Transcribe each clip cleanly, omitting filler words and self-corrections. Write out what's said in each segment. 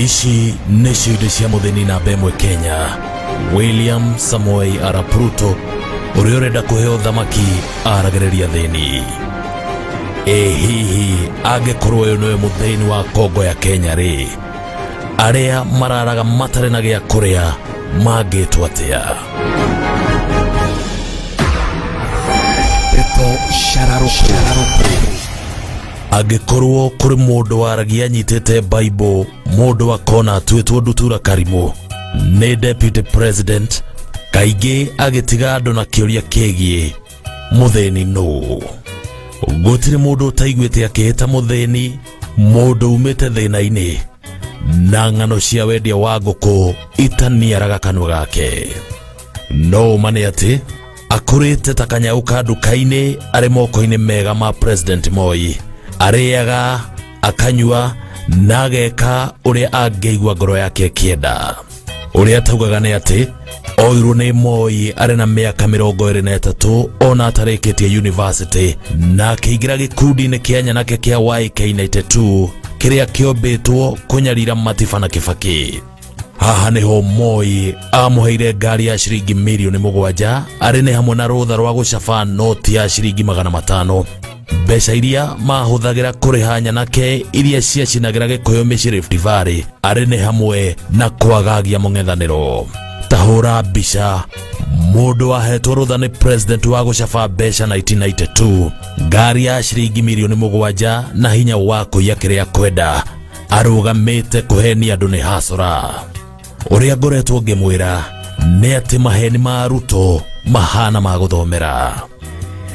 Ici nĩcio indo cia mũthĩni namba ĩmwe Kenya, William Samoei Arap Ruto, ũrĩa ũrenda kũhe ũthamaki aragĩrĩria thĩni. Ĩ hihi angĩkorwo ũyũ nĩwe mũthĩni wa Kongo ya Kenya rĩ, arĩa mararaga matarĩ na gĩa kũrĩa mangĩtwo atĩa? Ndeto Shararoko. Angĩkorwo kũrĩ mũndũ waragia anyitĩte Bible, mũndũ akona atuĩtwo ndutura karimũ nĩ deputy president, kaingĩ agĩtiga andũ na kĩũria kĩgiĩ mũthĩni nũ. Gũtirĩ mũndũ ũtaiguĩte akĩhĩta mũthĩni, mũndũ umĩte thĩna-inĩ na ng'ano cia wendia wa ngũkũ itaniaraga kanua gake. No ũma nĩ atĩ akũrĩte ta kanyau ka nduka-inĩ arĩ moko-inĩ mega ma President Moi. Arĩaga, akanyua na ageka ũrĩa angĩigua ngoro yake ĩkĩenda. Ũrĩa ataugaga nĩ atĩ oirwo nĩ Moi arĩ na mĩaka 23 ona atarĩkĩtie university, na akĩingĩra gĩkundi-inĩ kĩa nyanake kĩa YK92 kĩrĩa kĩombĩtwo kũnyarira Matiba na Kĩbakĩ. Haha nĩho Moi amũheire ngari ya ciringi mirioni 7 arĩ nĩ hamwe na rũtha rwa gũcaba noti ya ciringi 500, mbeca iria mahũthagĩra kũrĩha nyanake iria ciacinagĩra Gĩkũyũ mĩciĩ Rift Valley, arĩ nĩ hamwe na kwagagia mũng'ethanĩro. Ta hũra mbica mũndũ wahetwo rũtha nĩ president wa gũcaba mbeca 1992, ngari ya ciringi mirioni 7 na hinya wa kũiya kĩrĩa kwenda, arũgamĩte kũhenia andũ nĩ hasora. Ũrĩa ngoretwo ngĩmwĩra nĩ atĩ maheni ma Ruto mahana ma gũthomera.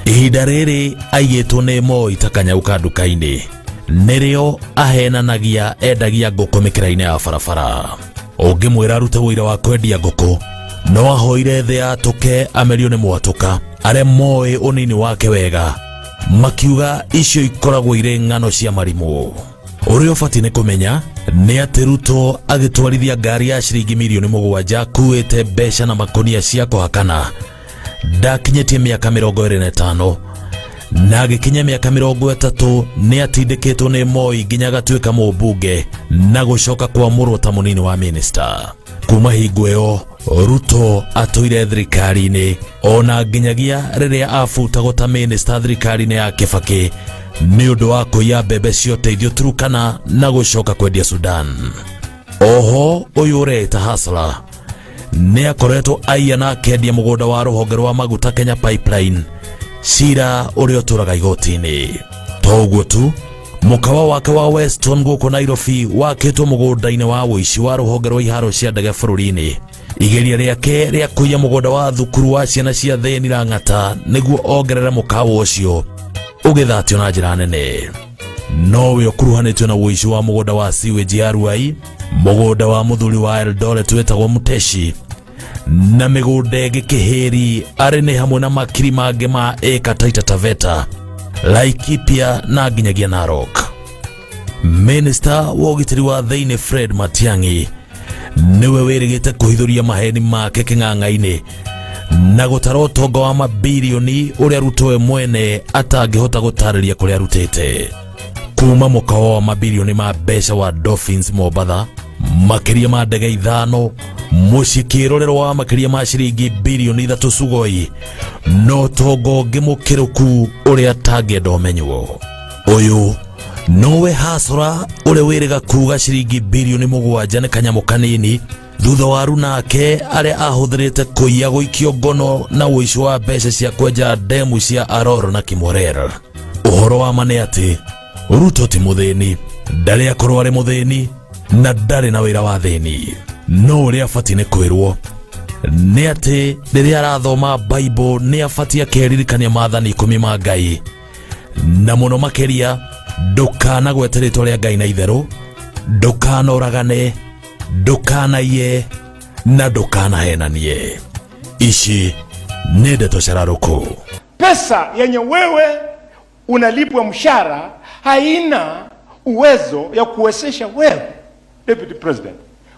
Ihinda rĩrĩ aigĩtwo nĩ Moi ta kanyau ka nduka-inĩ, nĩrĩo ahenanagia endagia ngũkũ mĩkĩra-inĩ ya barabara. Ũngĩmwĩra arute ũira wa kwendia ngũkũ, no ahoire thĩ yatũke amerio nĩ mwatũka. Arĩa moĩ ũnini wake wega makiuga icio ikoragwo irĩ ng'ano cia marimũ. Ũrĩa ũbatiĩ nĩ kũmenya nĩ atĩ Ruto agĩtwarithia ngari ya ciringi mirioni 7 akuĩte mbeca na makonia cia kũhakana ndakinyĩtie mĩaka 25, na agĩkinya mĩaka 30 nĩ atindĩkĩtwo nĩ Moi nginya agatuĩka mũmbunge na gũcoka kwamũrwo ta mũnini wa minista. Kuma hingo ĩyo Ruto atũire thirikari-inĩ ona nginyagia rĩrĩa abutagwo ta minista thirikari-inĩ ya Kĩbakĩ nĩ ũndũ wa kũiya mbembe cia ũteithio Turukana na gũcoka kwendia Sudan. Oho ũyũ ũreĩta Hasla nĩ akoretwo aiya na akendia mũgũnda wa rũhonge rwa maguta Kenya Pipeline, cira ũrĩa ũtũraga igoti-inĩ. To ũguo tu, mũkawa wake wa Weston gũkũ Nairobi wakĩtwo mũgũnda-inĩ wa ũici wa rũhonge rwa iharo cia ndege bũrũri-inĩ. Igeria rĩake rĩa kũiya mũgũnda wa thukuru wa ciana cia thĩni Lang'ata nĩguo ongerere mũkawa ũcio ũgĩthatio na njĩra nene. Nowe ũkuruhanĩtio na ũici wa mũgũnda wa sewage ya Ruai, mũgũnda wa mũthuri wa Eldoret wĩtagwo Muteshi, na mĩgũnda ĩngĩ Kĩhĩri, arĩ nĩ hamwe na makiri mangĩ ma ĩka Taita Taveta, Laikipia na nginyagia Narok. Minista wa ũgitĩri wa thĩinĩ Fred Matiang'i nĩwe wĩrĩgĩte kũhithũria maheni make kĩng'ang'a-inĩ na gũtara ũtonga wa mabirioni ũrĩa Ruto we mwene atangĩhota gũtarĩria kũrĩa arutĩte. Kuma mũkawa wa mabirioni ma mbeca wa Dolphins Mombatha, makĩria ma ndege 5, mũciĩ kĩrorero wa makĩria ma ciringi birioni 3 Sugoi, na ũtonga ũngĩ mũkĩrũku ũrĩa atangĩenda ũmenywo. Ũyũ nowe hasora ũrĩa wĩrĩga kuga ciringi birioni 7 nĩ kanyamũ kanini thutha wa runake arĩa ahũthĩrĩte kũiya, gũikio ngono na ũici wa mbeca cia kwenja ndemu cia Aror na Kimwarer. Ũhoro wa ma nĩ atĩ Ruto ti mũthĩni, ndarĩ akorwo arĩ mũthĩni na ndarĩ na wĩra wa thĩni. No ũrĩa abatiĩ nĩ kwĩrwo nĩ atĩ rĩrĩa arathoma Bible nĩ abatiĩ akeririkania maathani 10 ma Ngai, na mũno makĩria ndũkanagwete rĩtwa rĩa Ngai na itherũ, ndũkanoragane, ndũkanaiye na ndũkanahenanie. Ici nĩ ndeto cararũkũ. Pesa yenye wewe unalipwa mshahara haina uwezo ya kuwezesha wewe Deputy President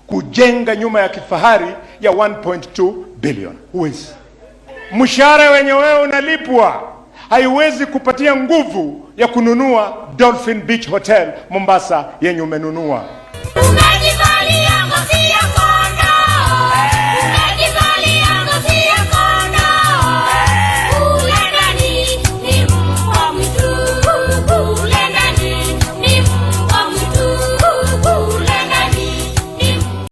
kujenga nyumba ya kifahari ya 1.2 billion. Huwezi. Mshahara wenye wewe unalipwa haiwezi kupatia nguvu ya kununua Dolphin Beach Hotel Mombasa yenye umenunua.